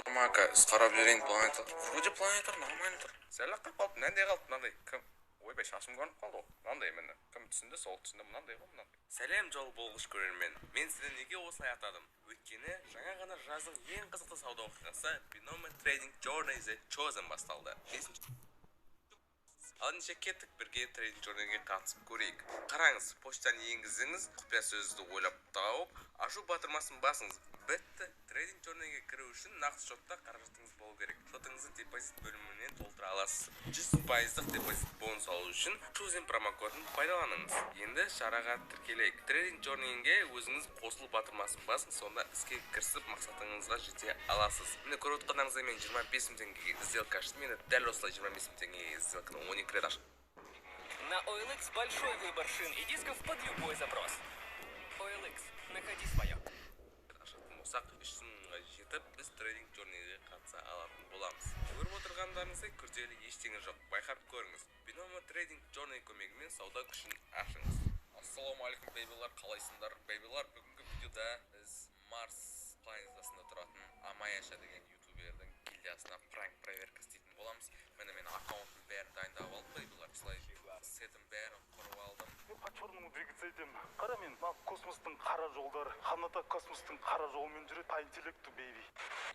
тұр ма, қарап жіберейін планета. Вроде планета нормально тұр. Сәл ақ қалып, мынандай қалды, мынандай. Кім? Ойбай, шашым көрініп қалды ғой. Мынандай міне. Кім түсінді, сол түсінді, мынандай ғой, мынандай. Сәлем, жол болғыш көрермен. Мен сізді неге осылай атадым? Өйткені жаңа ғана жаздың ең қызықты сауда оқиғасы Binomo Trading Journey The Chosen басталды. Ал ендеше кеттік, бірге Trading Journeyге қатысып көрейік. Қараңыз, поштаны енгізіңіз, құпия сөзді ойлап тауып, ашу батырмасын басыңыз. Бітті. Trading Journeyге кіру үшін нақты шотта қаражатыңыз болу керек. Шотыңызды депозит бөлімінен толтыра аласыз. 100%-лық депозит бонус алу үшін Chosen промокодын пайдаланыңыз. Енді шараға тіркелейік. Trading Journeyге өзіңіз қосылу батырмасын басың, сонда іске кірісіп мақсатыңызға жете аласыз. Міне көріп отырғандарыңыздай мен 25 мың теңгеге сделка аштым. Енді дәл осылай 25 мың теңгеге сделканы 12 рет аштым. На OLX большой выбор шин и дисков под любой запрос. OLX. Находи свое. Ашатын болсақ, 300 мыңға жетіп, біз Trading Journeyге қатыса алатын боламыз. Көріп отырғандарыңыздай күрделі ештеңе жоқ. Байқап көріңіз. Binomo Trading Journey көмегімен сауда күшін ашыңыз. Ассалаумағалейкум, бейбилар, қалайсыңдар? Бейбилар, бүгінгі видеода біз Марс планетасында тұратын Амаяша деген ютубердің гильдиясына пранк проверка істейтін боламыз. Міне мен аккаунтын бәрін дайындап алдым, бейбилар. Осылай сетім бәрін құрып алдым. Мен по черному двигаться етемін. Қара мен, мына космостың қара жолдары. Ханата космостың қара жолымен жүреді. По интеллекту, бейби.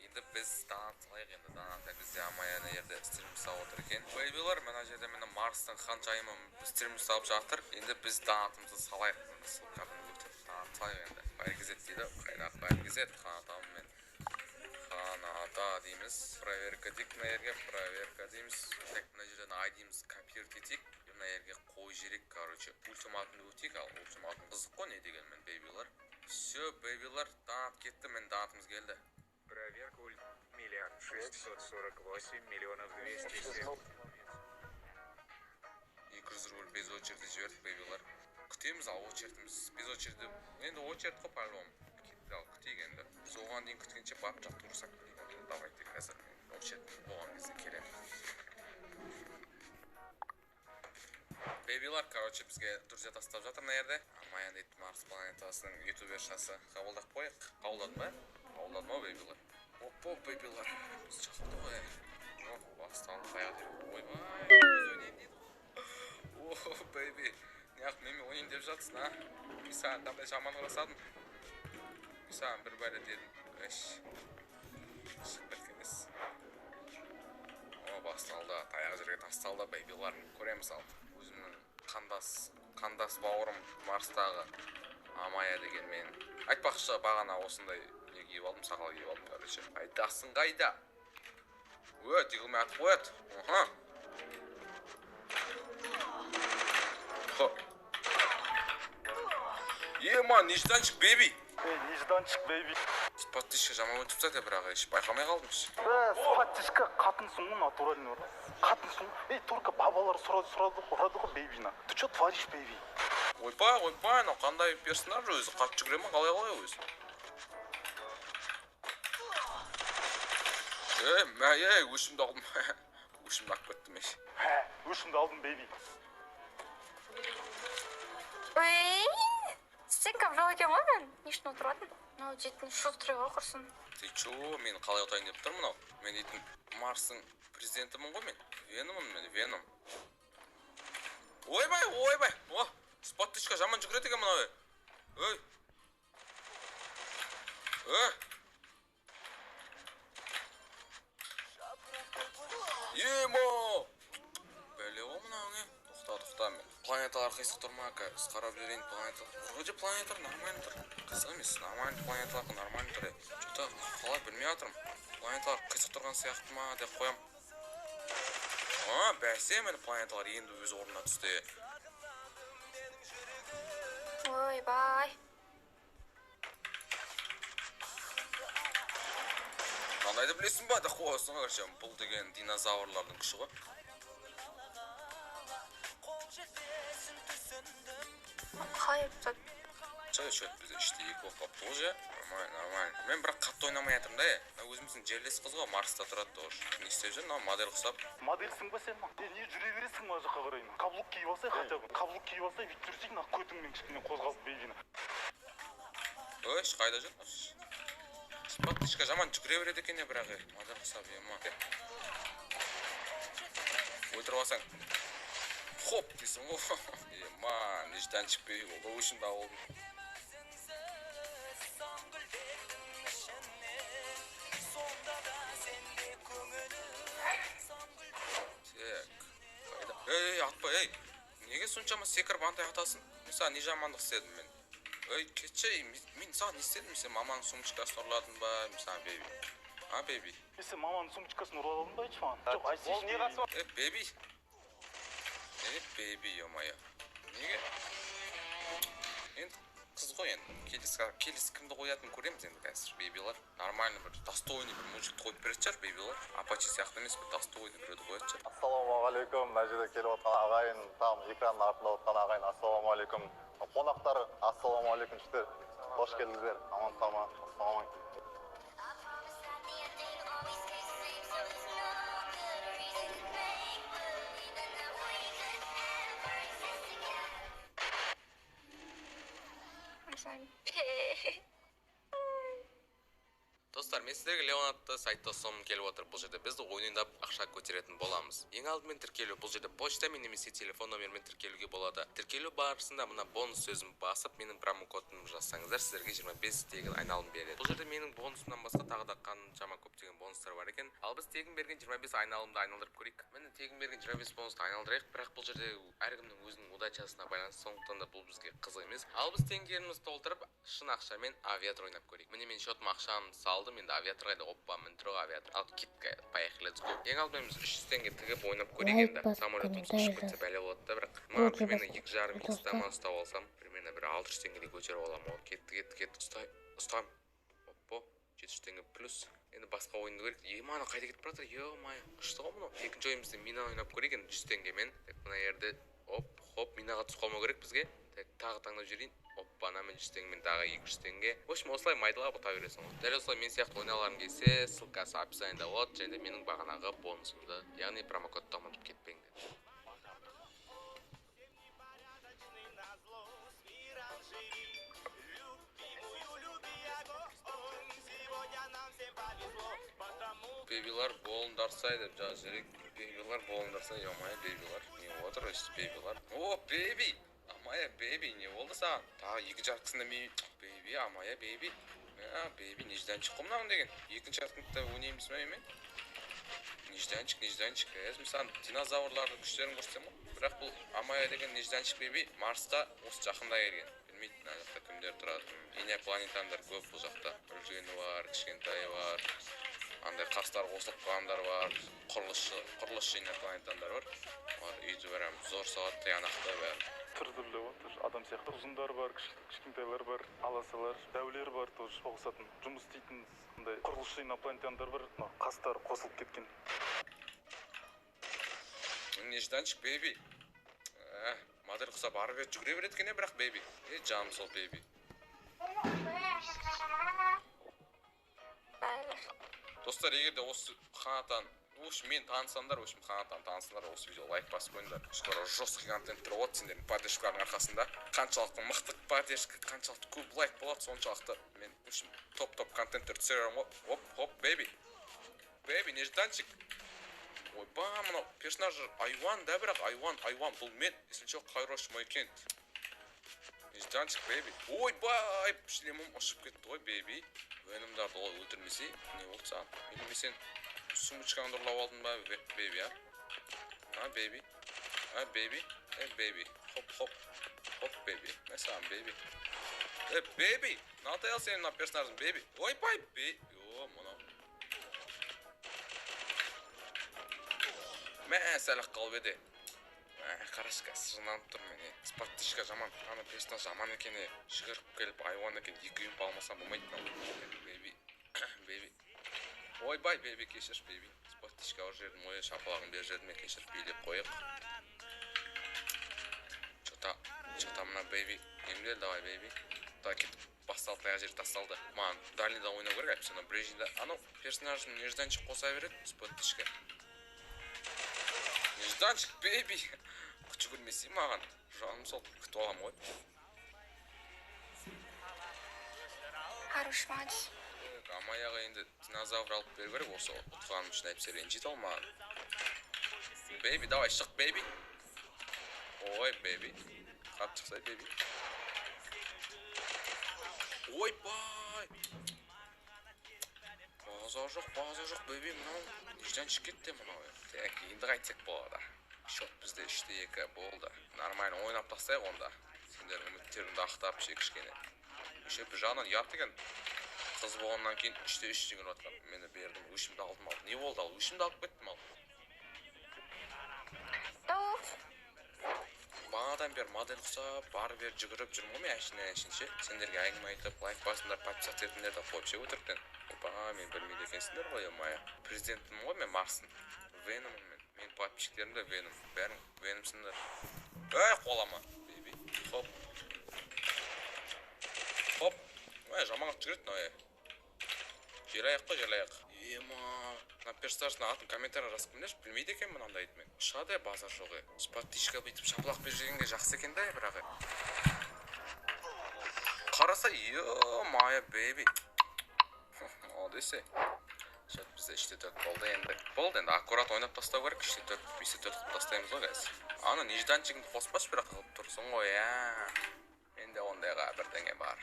Енді біз донат салайық, енді донатта бізде Амая ана жерде стрим жасап отыр екен. Бейбилар, мына жерде міне Марстың ханшайымы стрим жасап жатыр. Енді біз донатымызды салайық. Міне ссылкадан өтіп донат салайық енді. Байкізет дейді. Қайда Байкізет? Ханатамын мен. Ханата дейміз. Проверка дейік мына жерге, проверка дейміз. Так, мына жерден ID-міз копировать етейік. Мына жерге қойып жіберейік, короче. Ультиматумды өтейік, ал ультиматум қызық қой не дегенмен, бейбилар. Все, бейбилар, донат кетті, міне донатымыз келді. Проверка 1 648 207 000. 200 рубль без очереди жібердік, бейбилар. Күтеміз, ал очередіміз без очереди. Енді очередь қой по-любому. Кетті, ал күтейік енді. Біз оған дейін күткенше барып жаттықтырсақ деймін. Давайте қазір мен очередь болған кезде келемін. Бейбилар, короче, бізге друзья тастап жатыр мына жерде. Амая дейді, Марс планетасының ютубершасы. Қабылдап қояйық. Қабылдадым ба? Қабылдадым ау, бейбилар. Опа, бейбилар. Біз шақырды ғой. О, басталды таяқ жер. Ойбай, өзі ойнайын дейді ғой. О, бейби. Неғып менімен ойнайын деп жатсың, а? Мен саған қандай жаман жасадым? Мен саған бір бәле дедім. Эш. Шығып кеткен емес. О, басталды. Таяқ жерге тасталды, бейбилар. Көреміз ал. Өзімнің қандас бауырым Марстағы Амая деген мен. Айтпақшы, бағана осындай не киіп алдым, сақал киіп алдым, короче. Айдасың қайда? Ө, дегілмей атып қояды. Аха. Хо. Ема, нежданчик, бейби. Ей, нежданчик, бейби. Спаттишка жаман өтіп тастады, бірақ еш байқамай қалдым ш. Бә, спаттишка қатынсың ғой, натуральный бар. Қатынсың. Ей, только бабалар сұрады, ұрады ғой бейбіні. Ты чё творишь, бейби? Ойбай, ойбай, анау қандай персонаж өзі? Қатты жүгіре ме, қалай қалай өзі? Ей, мә, ей, өшімді алдым. Өшімді алып кеттім, еш. Хә, өшімді алдым, бейби. Ой, стенкам жоқ екен ғой мен. Не үшін отыратын? Мынау дейтін шустрый ғой құрсын. Ты чё, мен қалай ұтайын деп тұр мынау? Мен дейтін Марстың президентімін ғой мен. Веноммын мен, Веном. Ойбай, ойбай. О, спаттышка жаман жүгіреді екен мынау. Ей. Ей. Емо! Бәле ғой мынау не? Тоқта, тоқта мен. Планеталар қисық тұр ма, қазір қарап жіберейін планета. Вроде планеталар нормально тұр. Қызық емес, нормально планеталар нормально тұр. Чё-то қалай білмей жатырмын. Планеталар қисық тұрған сияқты ма деп қоям. А, бәсе, міне планеталар енді өз орнына түсті. Ойбай. Қандайды білесің ба? Деп қоясың ғой, короче, бұл деген динозаврлардың күші ғой. Қалай өтіп? Чё, чё, бізде үште екі болып қалыпты ғой же. Нормально, нормально. Мен бірақ қатты ойнамай жатырмын да, е. Мына өзіміздің жерлес қыз ғой, Марста тұрады тоже. Не істеп жүр мынау модель ұқсап? Модельсің ба сен? Е, не жүре бересің мына жаққа қарай? Каблук киіп алсай хотя бы. Каблук киіп алсай, бүйтіп жүрсең, мына көтіңмен кішкене қозғалып бейбіні. Ой, қайда жүр? Подписчика жаман жүгіре береді екен, бірақ модель ұқсап ема. Өлтіріп алсаң, хоп дейсің ғой. Ема, нежданчик бейби болды. В общем, да, болдым. Так, қайда? Ей, ей, атпа, ей. Неге соншама секіріп андай атасың? Мен саған не жамандық істедім мен? Ей, кетші, ей, мен саған не істедім? Сен маманың сумочкасын ұрладың ба? Мен саған, бейби. А, бейби? Мен сен маманың сумочкасын ұрладың ба, айтшы маған. Жоқ, айтсайшы. Ол не қатысы бар? Е, бейби. Е, бейби, ё-моё. Неге? Енді қыз ғой енді. Келесі кімді қоятынын көреміз енді қазір, бейбилар. Нормально бір достойный бір мужикті қойып беретін шығар, бейбилар. Апачи сияқты емес, бір достойный біреуді қоятын шығар. Ассалаумағалейкум, мына жерде келіп отқан ағайын, там экранның артында отқан ағайын, ассалаумағалейкум. Қонақтар, ассалаумағалейкум, жігіттер. Қош келдіңіздер. Амансыздар ма? Ассалаумағалейкум. I'm sorry. Достар, мен сіздерге Леон атты сайтты ұсынғым келіп отыр. Бұл жерде біз ойын ойнап ақша көтеретін боламыз. Ең алдымен тіркелу. Бұл жерде почтамен немесе телефон номерімен тіркелуге болады. Тіркелу барысында мына бонус сөзін басып, менің промокодымды жазсаңыздар, сіздерге 25 тегін айналым береді. Бұл жерде менің бонусымнан басқа тағы да қаншама көптеген бонустар бар екен. Ал біз тегін берген 25 айналымды айналдырып көрейік. Міне, тегін берген 25 бонусты айналдырайық, бірақ бұл жерде әркімнің өзінің удачасына байланысты, сондықтан да бұл бізге қызық емес. Ал біз теңгерімізді толтырып, шын ақшамен авиатор ойнап көрейік. Міне, мен счетыма ақшамды салдым, енді авиатор қайда? Оппа, міне тұр ғой авиатор. Ал кеттік, поехали, let's go. Ең алдымен біз 300 теңге тігіп ойнап көрейік Лайк енді. басып, Самолетіміз комментарий ұшып кетсе жаз. бәле болады да, бірақ маған Лайк примерно басып, 2,5 достар. икстан ұстап алсам, примерно бір 600 теңгедей көтеріп аламын ғой. Кетті, кетті, кетті, ұстай, ұстаймын. Оппа, 700 теңге плюс. Енді басқа ойынды көрейік. Ема, ана қайда кетіп бара жатыр? Е-мое, ұшты ғой мынау. Екінші ойынымызды мина ойнап көрейік енді 100 теңгемен. Так, мына жерде оп, хоп, минаға түсіп қалмау керек бізге. Так, тағы таңдап жіберейін. Оппа, ана мен 100 теңгемен тағы 200 теңге. В общем, осылай майдалап ұта бересің ғой. Дәл осылай мен сияқты ойналарың келсе, ссылкасы описаниеда болады және де менің бағанағы бонусымды, яғни промокодты ұмытып кетпеңдер. Бейбилар болыңдарсай деп жазып жіберейік. Бейбилар болыңдарсай, ё-моё, бейбилар. Не болып отыр өстіп бейбилар? О, бейби! Амая, бейби, не болды саған? Тағы екі жартысында мен бейби, Амая, бейби. Мә, бейби, нежданчик қой мынауың деген. Екінші жартында ойнаймыз ба мен? Нежданчик, нежданчик. Мен саған динозаврлардың күштерін көрсетемін ғой. Бірақ бұл Амая деген нежданчик бейби Марсқа осы жақында келген. Білмейді, мына жақта кімдер тұрады. Инопланетяндар көп бұл жақта. Үлкені бар, кішкентайы бар. Андай қастар қосылып қалғандар бар. Құрылысшы инопланетяндар бар. Олар үйді прям зор салады, тиянақты бәрі. Түр-түрлі ғой, тоже адам сияқты. Ұзындар бар, кішкентайлар бар, аласалар, дәулер бар тоже соғысатын. Жұмыс істейтін андай құрылысшы инопланетяндар бар, мына қастары қосылып кеткен. Нежданчик бейби. Модель құсап ары бері жүгіре береді екен, бірақ бейби. Е, жаным сол бейби. Бәрі. Достар, егер де осы Қанатан, в общем, мен танысаңдар, в общем, Қанатан танысаңдар, осы видео лайк басып қойыңдар. Скоро жесткий контенттер болады сендердің поддержкаларың арқасында. Қаншалықты мықты поддержка, қаншалықты көп лайк болады, соншалықты мен, в общем, топ-топ контенттер түсіре беремін ғой. Оп, хоп, бейби. Бейби, нежданчик. Ойба, мынау персонаж айуан да, бірақ айуан, айуан, бұл мен. Если чё, Қайрош Майкент. Нежданчик, бейби. Ойбай, шлемім ұшып кетті ғой, бейби. Веномдарды олай өлтірмесе, не болды саған? Или мен сен сумочкаңды ұрлап алдым ба, бейби, а? А, бейби? А, бейби? Э, бейби. Хоп, хоп. Хоп, бейби. Мә саған, бейби. Э, бейби! Надоел сенің мына персонажың, бейби. Ойбай, бей. О, мынау. Мә, сәл ақ қалып еді. Мә, қарашы, қазір жынданып тұрмын мен. Спартишка жаман, ана персонаж жаман екен, е. Жүгіріп келіп айуан екен, екі юмп алмасам болмайды мынау. Бейби, бейби. Ойбай, бейби, кешірші, бейби. Спартишка ұрып жібердім, ой, шапалағын беріп жібердім, кешіріп билеп қояйық. Чё-то, чё-то мына бейби, емдел, давай, бейби. Давай, кеттік. Басталды, аяқ жері тасталды. Маған дальныйда ойнау керек, әйтпесе анау ближнийда. Анау персонажын нежданчик қоса береді, спартишка. Нежданчик, бейби. Жүгірмесе маған. Жаным сол, күтіп аламын ғой. Хорош матч. Так, Амаяға енді динозавр алып беру керек осы ұтқаным үшін, әйтпесе ренжиді ол маған. Бейби, давай, шық, бейби. Ой, бейби. Қап шықсай, бейби. Ойбай! Базар жоқ, базар жоқ, бейби, мынау нежданчик кетті мынау. Так, енді қайтсек болады? Счет бізде 3-2 болды. Нормально ойнап тастайық онда. Сендердің үміттеріңді ақтап ше кішкене. Еще бір жағынан ұят екен. Қыз болғаннан кейін 3-3 жеңіліп жатқан. Мені бердім, өшімді алдым ал. Не болды ал? Өшімді алып кеттім ал. Тау. Бағанадан бері модель ұқсап, бары бері жүгіріп жүрмін ғой мен әшейін әшейін ше. Сендерге әңгіме айтып, лайк басыңдар, подписаться етіңдер деп қойып ше өтіріктен. Опа, мен білмейді екенсіңдер ғой, ё-моё. Президентімін ғой мен Марстың. Веноммын мен. Менің подписчиктерім де Веном. Бәрің Веномсыңдар. Ей, қолама. Бейби. Хоп. Хоп. Ой, жаман қылып жүгіреді мынау, ей. Желаяқ қой, желаяқ. Ема. Мына персонаждың атын комментарийға жазып кетіңдерші, білмейді екенмін мынандайды мен. Ұшады, базар жоқ, е. Подписчика бүйтіп шапалақ беріп жегенге жақсы екен да, бірақ. Қараса, ё-моё, бейби. Молодец. Счет бізде 3-4 болды енді. Болды енді, аккурат ойнап тастау керек. 3-4, 5-4 қылып тастаймыз ғой қазір. Ана нежданчигіңді қоспашы, бірақ қылып тұрсың ғой, ә. Менде ондайға бірдеңе бар.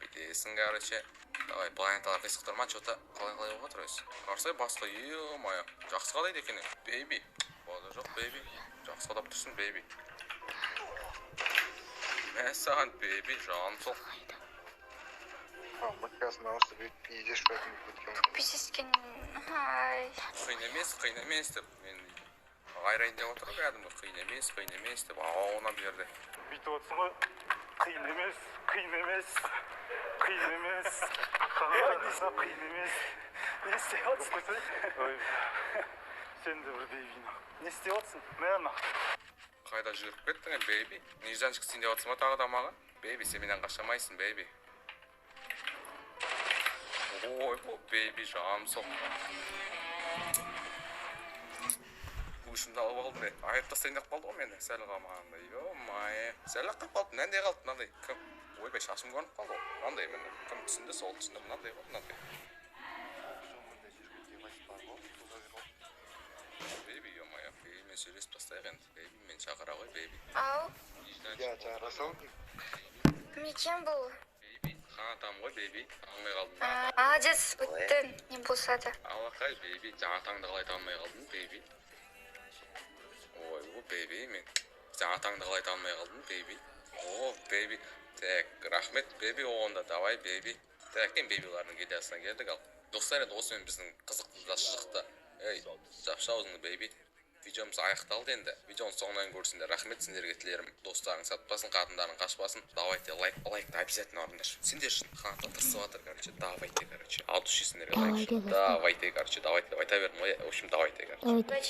Бүйтесің, короче. Давай, планеталар қисық тұр ма, что-то қалай қалай болып жатыр өзі. Қарасай, басқа, ё-моё, жақсы қалайды екен. Бейби. Базар жоқ, бейби. Жақсы қадап тұрсың, бейби. Мә саған, бейби, жаным сол. Писескен. Ай. Қиын емес, қиын емес деп мен айрайын деп отыр ғой кәдімгі, қиын емес, қиын емес деп ауына бұл жерде. Бүйтіп отырсың ғой. Қиын емес, қиын емес, қиын емес. Қиын емес. Не істеп жатырсың? Ой, сен де бір бейбині. Не істеп жатырсың? Мә мына. Қайда жүгіріп кеттің, е, бейби? Нежданчик істейін деп жатырсың ба тағы да маған? Бейби, сен менен қаша алмайсың, бейби. Ой, бұл бейби, жаным сол. Өшімді алып алдым, е. Айырып тастайын деп қалды ғой мені, сәл қалмағанда. Ё-моё. Сәл ақ қалып қалды, мынандай қалды, мынандай. Кім? Ойбай, шашым көрініп қалды ғой. Мынандай міне. Кім түсінді, сол түсінді, мынандай ғой, мынандай. Бейби, ё-моё. Бейби, мен сөйлесіп тастайық енді. Бейби, мен шақыра ғой, бейби. Ау. Нежданчик. Кім екен бұл? Бейби, хан атам ғой, бейби. Танымай қалдым. Молодец, өттің, не болса да. Алақай, бейби, жаңа атаңды қалай танымай қалдың, бейби? Ой, о, бейби, мен жаңа атаңды қалай танымай қалдым, бейби? О, бейби. Так, рахмет, бейби, онда давай, бейби. Так, енді бейбилардың гильдиясына келдік ал. Достар, енді осымен біздің қызықты да шықты. Ей, жапшы аузыңды, бейби. Видеомыз аяқталды енді. Видеоның соңынан көрсеңдер, рахмет сендерге тілерім. Достарың сатпасын, қатындарың қашпасын. Давайте лайк, лайкты обязательно ұрыңдаршы. Сендер үшін қанатта тырысып жатыр, короче. Давайте, короче. Ал души сендерге лайк. Давайте, достар. Давайте, короче, давайте, деп айта бердім ғой. В общем, давайте, короче. Давайте. Удачи.